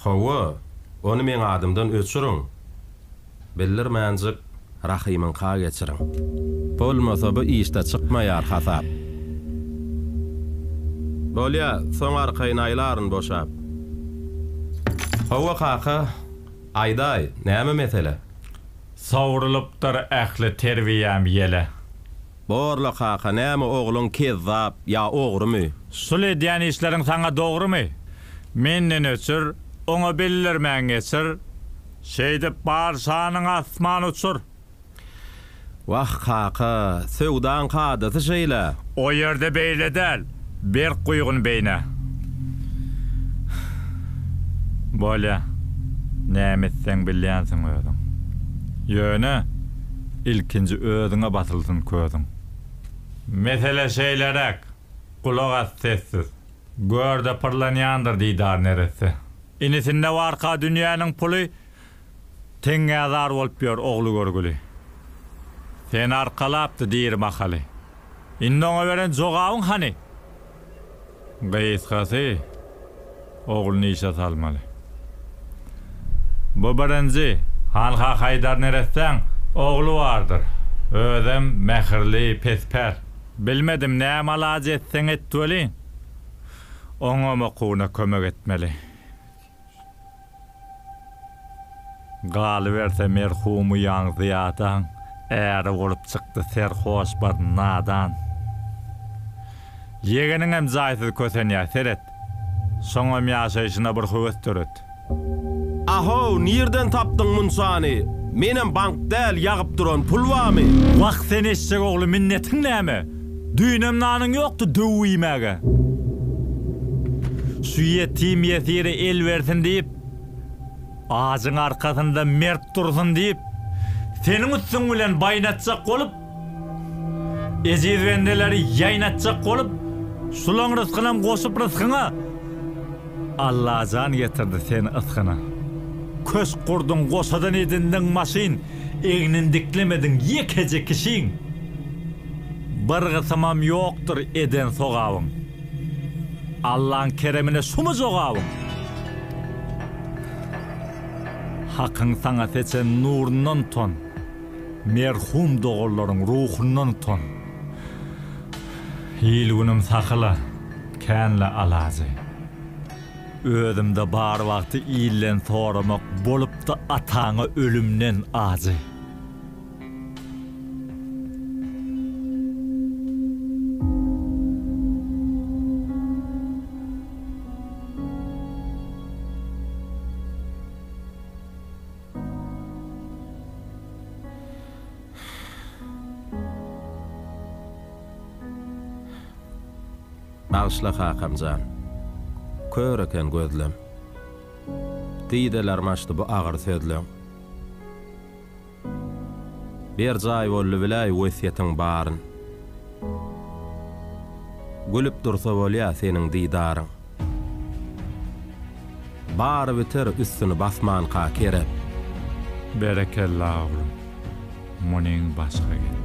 Hawa, ony meň adymdan öçüriň. Bildirmänjik Rahymyňka geçiriň. Bolmasa bu işde çykmaýar hasap. Bolýa, soň arkaýyn aýlaryn boşap. Hawa kaka, aýdaý, näme mesele? Sowrulypdyr ähli terbiýäm ýele. Borla kaka, näme ogluň kezzap ýa ogrumy? Şul edýän işleriň saňa dogrumy? Menden öçür, oňa bildirmän geçir. Şeýdip bar şanyňy asman uçur. Wah, kaka, söwdaň kadasy şeýle. O ýerde beýle däl, berk guýgun beýnä. Bolýa, näme etseň bilýänsiň özüň. Ýöne, ilkinji özüňe basylsyn közüň. Mesele şeýleräk, gulak as sessiz. Görde pyrlanýandyr Didar neresse. Inisinde barka dünýäniň puly, Teňňä zar bolup ýör ogly görgüli. Seni arkalapdy diri mahaly. Indi oňa beren jogabyň hany? Gysgasy, ogluny işe salmaly. Bu birinji, hanha Haýdar neressäň ogly bardyr. Özem mähirli, pespäl. Bilmedim, näme alaç etseň et welin, oňam okuwyna kömek etmeli. Galyberse merhum uýaň zyýadaň, äri bolup çykdy serhoş bir nadan. Ýegeniňem jaýsyz kösenýär, seret, şoňam ýaşaýşyna bir höwes döret. Ahow, nirden tapdyň munçany? Menem bank däl, ýagyp duran pul barmy? Wah sen eşek ogly minnetiň näme? Düýnem nanyň ýokdy döwüp iýmäge. Şu ýetim ýesire el bersin diýip, ajyň arkasynda mert dursun diýip, seniň üstüň bilen baýnatjak bolup, ejiz bendeleri ýaýnatjak bolup, şulaň rysgynam goşup rysgyňa, Allajan getirdi seni ysgyna. Köşk gurduň, goşadan edindiň maşyn, egnin diklemediň ýekeje kişiň. Bir gysymam ýokdur eden sogabyň. Allaň keremine şumy jogabyň? Hakyň saňa seçen nurundan utan, merhum doganlaryň ruhundan utan. Il-günüm sahyla, känle alajy. Özümde bar wagty ilden soramak bolupdy ataňa ölümden ajy. Bagyşla kakamjan. Kör eken gözlem. Didelerim açdy bu agyr sözleň. Berjaý boldy biläý wesýetiň baryn. Gülüp dursa bolýa seniň didaryň. Bary biter üstüni basmanka kerep. Berekella oglum, munyň başga gep.